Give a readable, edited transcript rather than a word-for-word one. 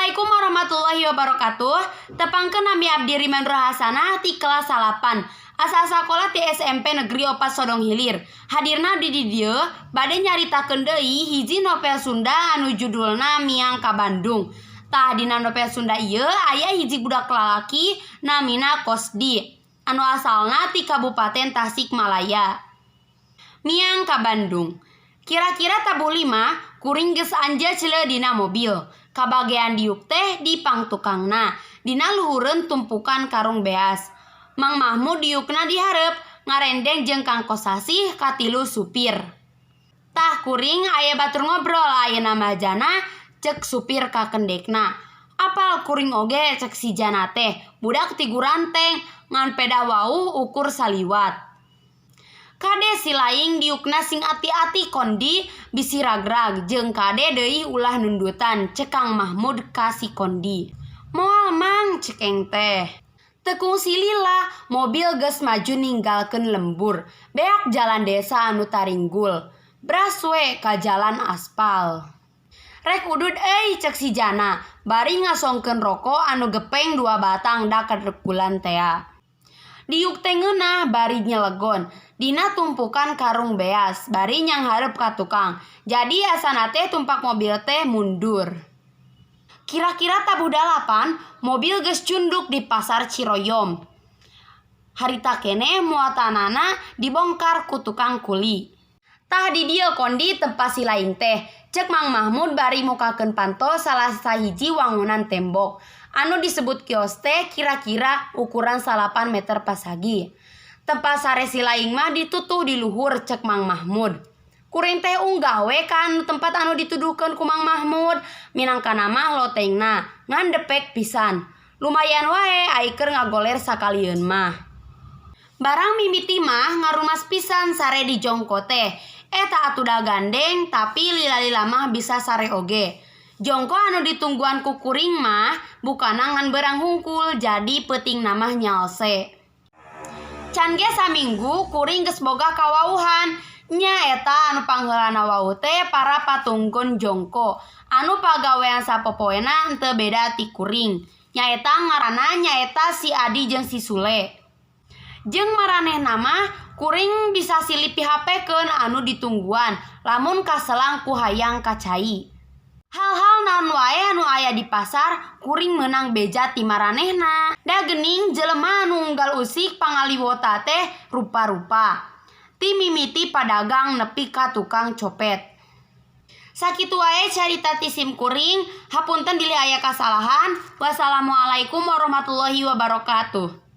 Assalamualaikum warahmatullahi wabarakatuh. Tepangkeun, nami abdi Rima Nur Hasanah ti kelas 9. Asal sakola ti SMP Negeri 4 Sodong Hilir. Hadirna abdi di dieu bade nyaritakeun deui hiji novel Sunda anu judulna Miang ka Bandung. Tah, dina novel Sunda ieu aya hiji budak lalaki namina Kosdi anu asalna ti Kabupaten Tasikmalaya. Miang ka Bandung. Kira-kira tabuh 5, kuring geus anjeuh dina mobil. Kabagean diuk teh di pangtukangna, dina luhureun tumpukan karung beas. Mang Mahmud diukna di hareup, ngarendeng jeung Kang Kosasih katilu supir. Tah, kuring aya batur ngobrol, "Ayeuna mah, Jana," cek supir ka kendekna. "Apal kuring oge," cek si Jana teh, "budak ti Guranteng, ngan pedah wawuh ukur saliwat." "Kade si laing diukna sing ati-ati, Kondi, bisi ragrag, jeung kade deui ulah nundutan," cek Kang Mahmud ka si Kondi. "Moal, Mang," cek eng teh. Teu kungsi lila, mobil geus maju ninggalkeun lembur, beak jalan desa anu taringgul. Bras we ka jalan aspal. "Rek udud euy," cek si Jana, bari ngasongkeun roko anu gepeng dua batang da kadekulan tea. Diuk teh ngeunah bari nyelegon dina tumpukan karung beas bari nyanghareup ka tukang. Jadi asana teh tumpak mobil teh mundur. Kira-kira tabuh 8, mobil geus cunduk di Pasar Ciroyom. Harita keneh muatanana dibongkar ku tukang kuli. "Tah, di dieu, Kondi, tempat si laing teh," cek Mang Mahmud bari mukakeun panto salah sahiji wangunan tembok. Anu disebut kios teh kira-kira ukuran 9 meter pasagi. "Tempat sare si laing mah ditutuh di luhur," cek Mang Mahmud. Kuring teh unggah we ka anu tempat anu dituduhkeun ku Mang Mahmud. Minangkana mah lotengna ngan depek pisan. Lumayan wae ai keur ngagoler sakalieun mah. Barang mimiti mah ngarumas pisan sare di jongko teh. Eta atuh da gandeng, tapi lila-lila mah bisa sare oge. Jongko anu ditungguan ku kuring mah bukana ngan beurang hungkul, jadi peutingna mah nyalse. Can ge saminggu kuring geus boga kawauhan. Nya eta anu pangheulana wawuh teh para patungkun jongko anu pagawean sapopoena henteu beda ti kuring. Nyaeta ngaranna nyaeta si Adi jeung si Sule. Jeung maranehna mah kuring bisa silih pihapekeun anu ditungguan lamun kaselang ku hayang ka cai. Hal-hal naon wae anu aya di pasar kuring meunang beja ti maranehna. Da geuning jelema anu unggal usik pangaliwota teh rupa-rupa. Ti mimiti padagang nepi ka tukang copet. Sakitu wae carita ti sim kuring, hapunten bilih aya kasalahan. Wassalamualaikum warahmatullahi wabarakatuh.